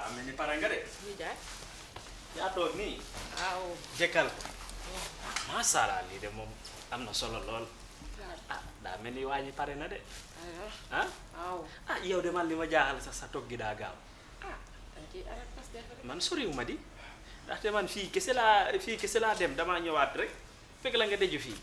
daa mel ni pare nga de. Nijaay. yaa toog nii. waaw. jëkkal ko. macha allah lii de moom am na solo lool. ah daa mel ni waa ñi pare na de. ah. waaw. ah yow de man li ma jaaxal sax sa toog gi daa gaaw. ah dañ ciy arrêté parce que man soriwu ma di ndaxte man fii kese laa dem damaa ñëwaat rek fekk la nga deju fii.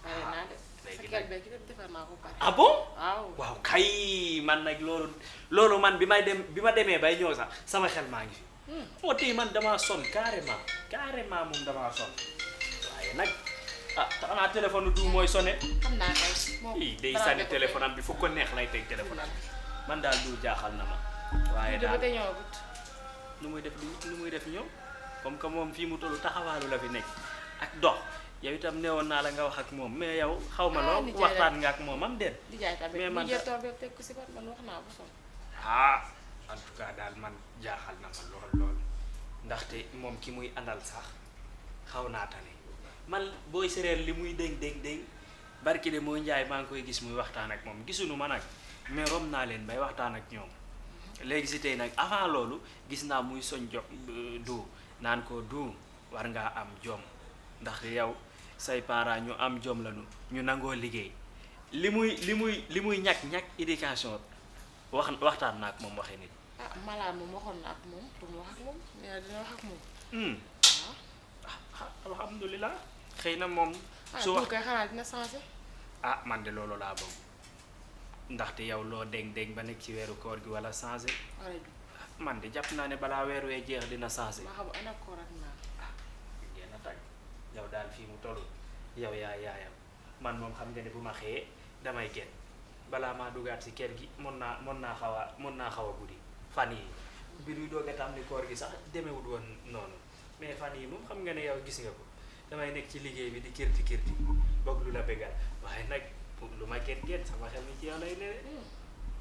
pare naa de. léegi sa kër beeg yëpp defar naa ko pare. ah bon. waaw. waaw kay man nag loolu man bi ma demee bay ñëw sax sama xel maa ngi fi. moo tey man damaa sonn carrément moom damaa sonn waaye nag ah xanaa téléphone du mooy sonné. xam naa kay moom. day sànni téléphone am bi fu ko neex lay teg téléphone am man daal du jaaxal na ma. waaye daal te ñëwagut. nu muy def ñëw comme que moom fii mu tollu taxawaalu la fi nekk ak dox yow itam newoon naa la nga wax ak moom mais yow xaw ma loo waxtaan nga ak moom am den Nijaay tamit mais man jël tool bi teg ko si bat man wax naa bu sonn. ah en tout cas daal man jaaxal na ma lool ndaxte moom ki muy àndal sax xaw naa tane man booy séréer li muy déng barki de mooy njaay maa ngi koy gis muy waxtaan ak moom gisuñu ma nag mais rom naa leen bay waxtaan ak ñoom léegi si tey nag avant loolu gis naa muy soñ du naan ko du war ngaa am jom ndax yow say parents ñu am jom lañu ñu nangoo liggéey li muy ñàkk éducation waxtaan na ak moom waxee nit. ah malaa moom waxoon na ak moom pour mu wax ak moom mais dina wax ak moom. waaw. ah alhamdulilah xëy na moom. su wax kay xanaa dina changé. ah man de loolu laa bëgg ndaxte yow loo dégg ba nekk ci weeru koor gi wala changé. man de jàpp naa ne balaa weer wee jeex dina changé. ma xam ana koor ak naa. ah ngeen a tag yow daal fii mu toll yow yaayam man moom xam nga ne bu ma xëyee damay génn balaa maa dugaat si kër gi mën naa xaw a guddi fan yi bi ñuy doog a tàmbali koor gi sax demewut woon noonu mais fan yi moom xam nga ne yow gis nga ko damay nekk ci liggéey bi di kirti boog lu la bégal waaye nag lu ma génn sama xel mi ci yow lay ne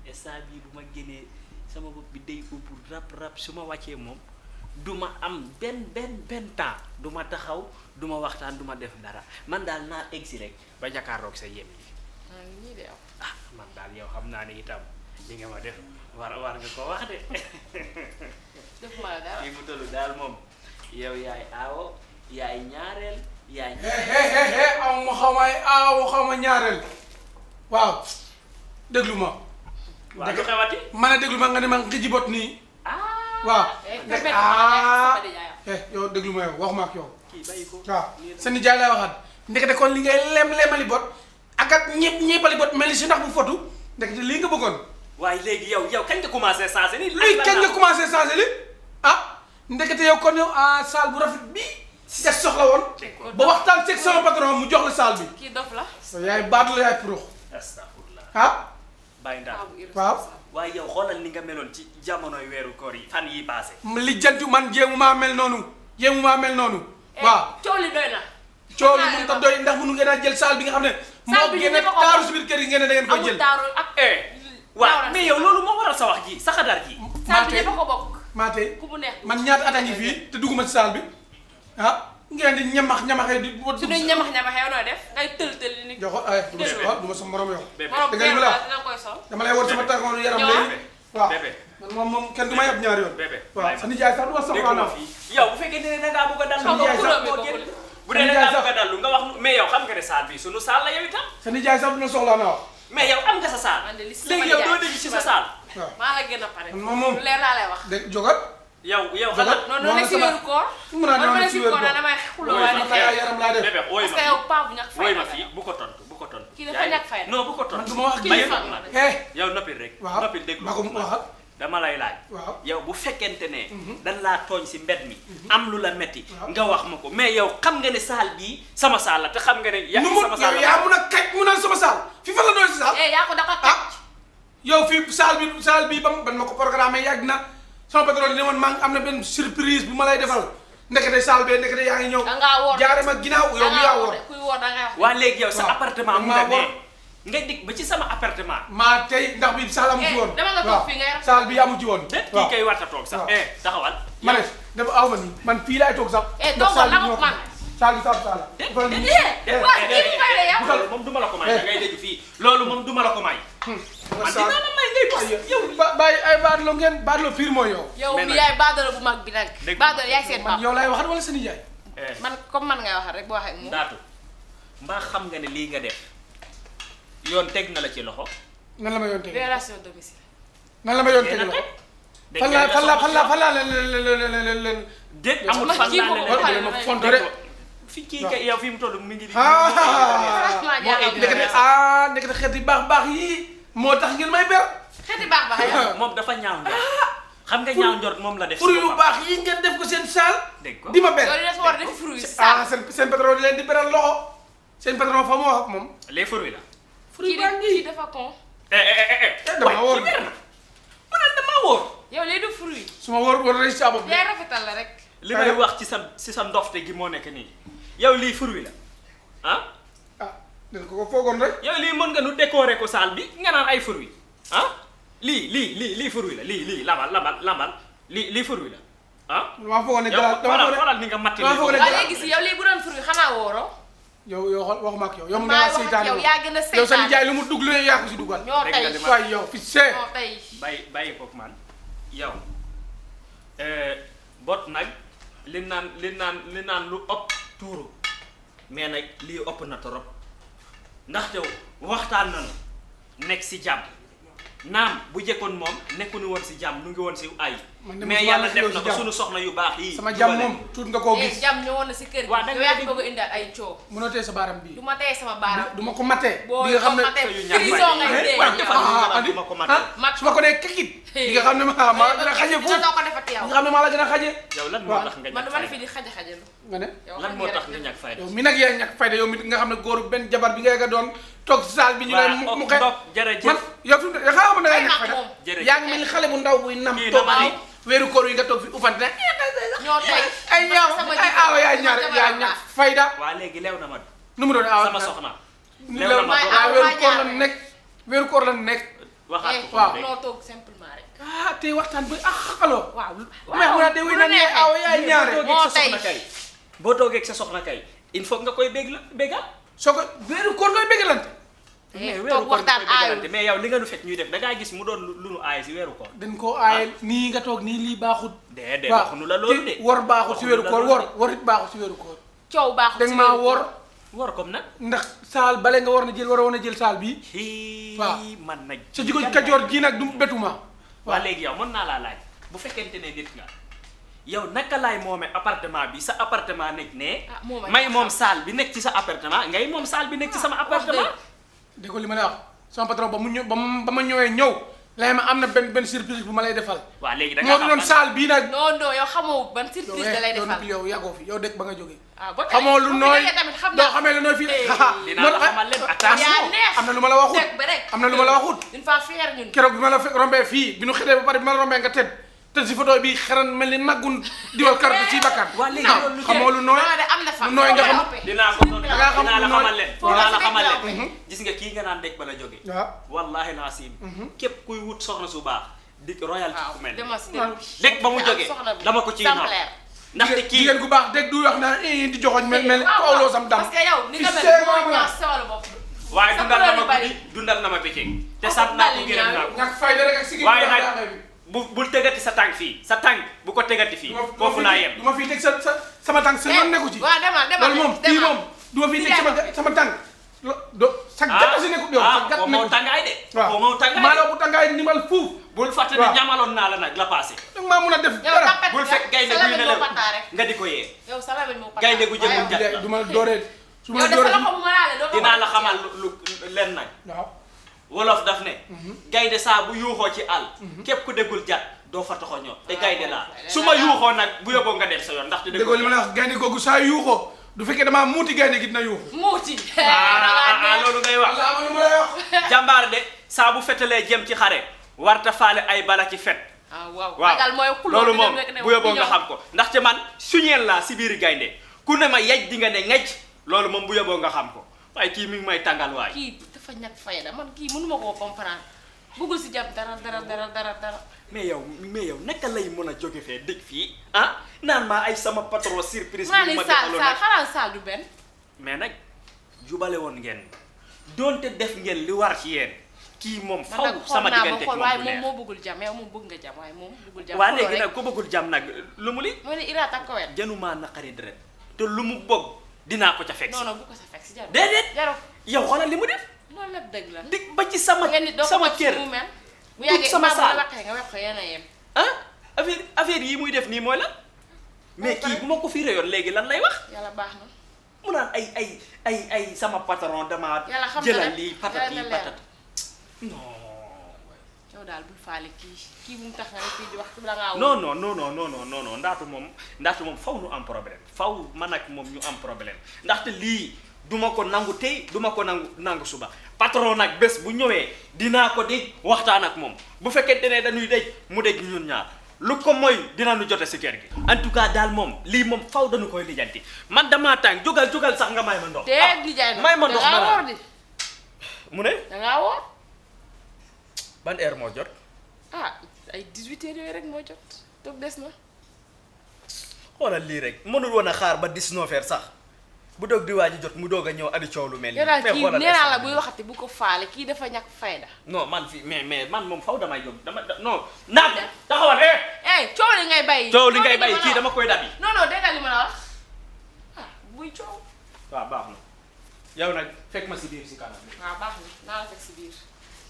instant bii bu ma génnee sama bopp bi day ubbu rap su ma wàccee moom du ma am benn temps du ma taxaw du ma waxtaan du ma def dara man daal naa egsi rek ba jàkkaarloog sa yem yi. nii de yow. ah man daal yow xam naa ne itam li nga ma def war nga ko wax de. def ma la dara. fii mu tollu daal moom yow yaay aawo yaay ñaareel yaay. aw ma xaw ma ñaareel waaw déglu ma. waaw lu xewati. ma ne déglu ma nga ne ma nga jibot nii. waaw. yow déglu ma yow waxuma ak yow. kii bàyyi ko. waaw sa nijaay lay waxaat ndekete kon li ngay lemali bot ak ñeppali bot mel ni si ndax bu fotu ndekete lii nga bëggoon. waaye léegi yow kañ nga commencé changé nii. luy kañ nga commencé changé li ah ndekete yow kon yow salle bu rafet bii des soxla woon. ba waxtaan seeg sama patron mu jox la salle bi. kii dof la. yaay baatu la yaay purux. astafurlah. ah. bàyyi ndax waaw. waaye yow xoolal ni nga meloon ci jamonoy weeru koor yi fan yi passé. li jantu man jéemu maa mel noonu. waaw coow li doy na. coow li mënut a doy ndax mënu ngeen a jël salle bi nga xam ne. salle bi moo gën a taaru si biir kër yi ngeen ne da ngeen koy jël. amul taaru ak. waaw mais yow loolu moo waral sa wax ji sa xadar ji. salle bi ñëpp a ko bokk. maa tey ku mu neex man ñaata at a ngi fii te dugguma ci salle bi ah ngeen di ñamaxee di. su dee ñamaxee noo def ngay tël ni. jox ko ay du ma sa morom yow. morom benn la dina koy sol. dama lay war sama tàngoor yaram léegi. waaw man moom kenn du ma yab ñaari yoon. waaw sa nijaay sax du ma soxla naa. yow bu fekkee ne da ngaa bëgg a dallu. sa nijaay sax bu dee da ngaa bëgg a dallu nga wax mais yow xam nga ne salle bi sunu salle la yow itam. sa nijaay sax du ma soxla naa wax. mais yow am nga sa salle. léegi yow doo dégg ci sa salle. waaw maa la gën a pare. moom lu leer laa lay wax. dégg jogat. yow xanaa. non non nekk si weeru koor. mu naan dama nekk si weeru koor damay xuloo waaye yaram laa def. bébé ooy parce que yow paa bu ñàkk fay wooy ma fii bu ko tontu bu ko tontu. kii dafa ñàkk fay non bu ko tontu. man du ma wax ak kii yéen. yow noppil rek. waaw noppil déglu ma ko waxal. dama lay laaj. waaw yow bu fekkente ne. dan laa tooñ si mbed mi. am lu la metti waaw nga wax ma ko mais yow xam nga ne saal bii sama saal la te xam nga ne. yaa sama saal la yaa mun a kaj mu naan sama saal fi fan la doon si saal. yaa ko dafa kaj. yow fii saal bi ban ma ko programmé yàgg na sama patron ne woon maa ngi am na benn surprise bu ma lay defal ndekete saal bee ndekete yaa ngi ñëw. da ngaa woor jaare ma ginnaaw yow mi yaa woor. kuy woor da ngay wax. waa léegi yow sa appartement mu nga maa ne nga dig ba ci sama appartement. maa tey ndax bi saal amu ci woon. dama nga toog fii ngay rafetlu saal bi amu ci woon. déet kii kay warta toog sax. taxawal. ma ne dafa aw ma nii man fii laay toog sax. toogal la ko man. saal bi saal la. loolu moom duma la ko may da ngay dégg fii loolu moom duma la ko may. man dinaa la may ngay yow bàyyi ay baadlo ngeen baadlo pire mooy yow. yow mais mi nag yaay baadara bu mag bi nag. baadara yaay seen man papa. yow laay waxat wala seen nijaay. man comme man ngay waxal rek boo waxee ak moom. Ndaatu mbaa xam nga ne lii nga def yoon teg na la ci loxo. nan la ma yoon teg violation domicile. nan la ma yoon teg loxo. fan laa leen déet amul fan laa leen ma fonto de. fi kii kay yow fi mu toll mi ngi di. nekk xeet yu baax yii moo tax ngeen may ber. xeeti baax baax yow. moom dafa ñaaw njort xam nga ñaaw njort moom la def. fruit yu baax yii ngeen def ko seen saal. dégg ko di ma ber. yow dafa war a def fruit saal. seen patron di leen di beral loxo. seen patron fa mu wax ak moom. les fruits la. fruit baa ngi kii dafa con. dama wóor ma naan damaa wóor. yow lii du fruit. su ma wóor rek si bopp bi. yaay rafetal la rek. li may wax ci sa ndofte gi moo nekk nii yow lii fruit la ah. dañ ko foogoon rek. yow lii mën nga nu décorer ko saal bi nga naan ay fruit ah lii fruit la lii lambal lii fruit la ah. damaa foogoon ne yow xoolal ni nga matt damaa foogoon ne waaw léegi si yow lii bu doon fruit xanaa wóoroo. yow xool waxuma ak yow. yow mu maa ngi wax ak yow yaa gën a yow sa seytaane. nijaay lu mu dugg lu ne yaa ko si dugal. ñoo tey waay yow fi see. ñoo tey. bàyyi kook man yow bot nag li naan lu ëpp tuuru mais nag lii ëpp na torop ndaxte waxtaan nañu nekk si jàmm naam bu jëkkoon moom nekkuñu woon si jàmm nu ngi woon si ay mais yàlla def na ko suñu soxna yu baax yi sama jàmm moom tuut nga koo gis. jàmm ñëwoon na si kër gi. waaw da nga yaa bëgg a indaal ay coow. mënoo tee sa baaram bii. du ma tee sama baaraam. du ma ko matee. boo di nga xam ne matee prison ngay dee. du ma ko matee mat su ma ko nee kekit. di nga xam ne maa la gën a xaje foofu. doo ko defati yow. nga xam ne maa la gën a xaje. yow lan moo tax nga man ñàkk dama fi fayda di xaja-xajalu. nga ne. lan moo tax nga ñàkk fayda yow mi nag yaa ñàkk fayda yow mi nga xam ne góoru benn jabar bi nga doon toog si saal bi ñu lay mu xëy jërëjëf man yow fi mu ne xaaral ma da ngay ñàkk fayda jërëjëf yaa ngi mel ni xale bu ndaw buy nam kii toog dama fi weeru koor yi nga toog fi ufante ñoo tey. ay ñaaw ay aawa yaa ñaar yaa ñàkk fayda waa léegi leew na ma nu mu doon aawa sama soxna lew na waaw weeru koor la nekk weeru koor la nekk waxaat ko waaw noo toog simplement rek. tey waxtaan bi alors waaw mais mu naa de wuy naan ne aawa yaay ñaare moo tey boo toogee ak sa soxna kay il faut nga koy bégal soo ko weeru koor ngay bégalante toog waxtaan aayul. mais yow li nga nu fekk ñuy def da ngaa gis mu doon lu nu aay si weeru koor dañ koo aaye nii nga toog nii lii baaxut déedéet waxuñu la loolu de wor baaxut si weeru koor wor it baaxut si weeru koor coow baaxul danga maa wor war comme nag ndax saal bale nga war na jël war a woon a jël saal bii waaw man nag sa jiko kajoor ji nag du betuma waa léegi yow mën naa laa laaj bu fekkente ne nit nga yow naka laay moome appartement bi sa appartement nekk ne may moom saal bi nekk ci sa appartement ngay moom saal bi nekk ci sama appartement dégg ko li ma lay wax sama patron ba mu ñëw ba ma ñëwee ñëw lay ma am na benn surprise bu ma lay defal waa léegi da nga moo doon saal bii nag non yow xamoo ban surprise da lay defal yow yàggoo fi yow dëkk ba nga jógee ba xamoo lu nooy doo xamee lu nooy fii dinaa la xamal leen attention am na lu ma la waxut am na lu ma la waxut une fois fier ñun keroog bi ma la rombee fii bi nu xetee ba pare bi ma la rombee nga tëdd si photo bi xeran mel ni naggun diwal carte ci bakkan waa léegi loolu xamoo lu nooy am na fa lu nooy nga xam dinaa ko noonu dinaa la xamal leen dinaa la xamal leen gis nga kii nga naan dëkk ba la jóge waaw wallahi naa sim képp kuy wut soxna su baax di royal ci ku mel waaw dëkk ba mu jóge dama ko ciy naw ndaxte kii jigéen gu baax dégg du wax naa di joxoñ mel ni ko awloo sam dam parce que yow ni nga mel moo ñaaw sa wàllu bopp waaye dundal na ma bëccëg te sant naa ko gërëm naa ko ñàkk fayda rek ak sigi waaye nag bul tegati sa tànk fii sa tànk bu ko tegati fii foofu laa yem du ma fii teg sama tànk sa yoon nekku ci waaw demal loolu moom fii moom du ma fii teg sama tànk sa gàtt si nekku yow sa gàtt boo moo tàngaay de boo moo tàngaay maa la bu tàngaay nimal fuuf bul fàtte ne ñamaloon naa la nag la passé danga maa mun a def dara bul fekk gaynde guy nelaw nga di ko yee gaynde gu jëmul jat du ma dooree su ma yow dooree dinaa la xamal lu len nag waaw wolof daf ne gaynde saa bu yuuxoo ci àll képp ku déggul jat doo fa taxo ñor te gaynde laa su ma yuuxoo nag bu yóbboo nga dem sa yoon ndaxte déggoo li ma la wax gaynde googu saa yuuxoo du fekkee damaa muuti gaynde gi dina yuuxu muuti loolu ngay wax lu ma lay wax jàmbaar de saa bu fetalee jëm ci xare warta faale ay bala ci fet waaw loolu moom bu yóbboo nga xam ko ndaxte man suñeel laa si biir gaynde ku ne ma yej di nga ne ngej loolu moom bu yóbboo nga xam ko waaye kii mi ngi may tàngal waay kii dafa ñàkk fayda man kii mënuma koo comprendre bëggul si jàpp dara mais yow naka lay mën a jóge fee dëkk fii naan maa ay sama patron surprise maa bi ni ma saal defaloon saal xanaa saal du benn mais nag jubale woon ngeen doonte def ngeen li war ci yéen kii moom man faw nag xool sama naa ba diggante xool moom waaye du moom neex moo bëggul jàmm yow moom bëgg nga jàmm waaye moom bëggul jàmm. waa léegi nag ku bëggul jàmm nag lu mu li moo ne Ira tak ko wet. jënumaa naqari deret te lu mu bëgg dinaa ko ca fekk non non bu ko sa fekk si jarul. déedéet jarul yow xoolal li mu def loolu lépp dëgg la. dig ba ci sama nga nit doo ko sama wax kër mu mel. bu dug yàggee sama imaam bu saal. la waxee nga wax ko yéen a yem. ah affaire yi muy def nii mooy lan mais kii bu ma ko fi réyoon léegi lan lay wax yàlla baax na. mu naan ay sama patron dama yàlla xam na jëlal rek lii patati yàlla na patat non yow daal bul faale kii bu mu tax nga ne fii di wax la ngaa non non non non non non non ndaatu moom faw nu am problème faw man ak moom ñu am problème ndaxte lii duma ko nangu tey duma ko nangu suba patron nag bés bu ñëwee dinaa ko di waxtaan ak moom bu fekkente ne dañuy dej mu dej ñun ñaar lu ko mooy dinañu jote si kër gi en tout cas daal moom lii moom faw dañu koy lijjanti man damaa tàng jógal sax nga may ma ndox déet nijaay may ma ndox dangaa ma woor di mu ne dangaa woor ban heure moo jot ah ay 18 heures yooyu rek moo jot toog des na xoolal lii rek mënul woon a xaar ba 19 heures sax bu doog di waaji jot mu doog a ñëw adi coow lu mel nii yow daal mais kii xoolal nee naa la instant buy waxati bu ko faale kii dafa ñàkk fayda non man fii mais man moom faw damay jóg non naat taxawal coow li ngay bay coow li ngay bay kii dama koy dabi non non dégg nga li ma la wax ah buy coow waaw baax na yow nag fekk ma si biir si kanam waaw baax na naa la fekk si biir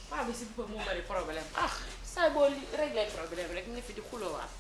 paa bi si boppam moo bari problème ah saa boo réglé problème rek nga fi di xuloowaat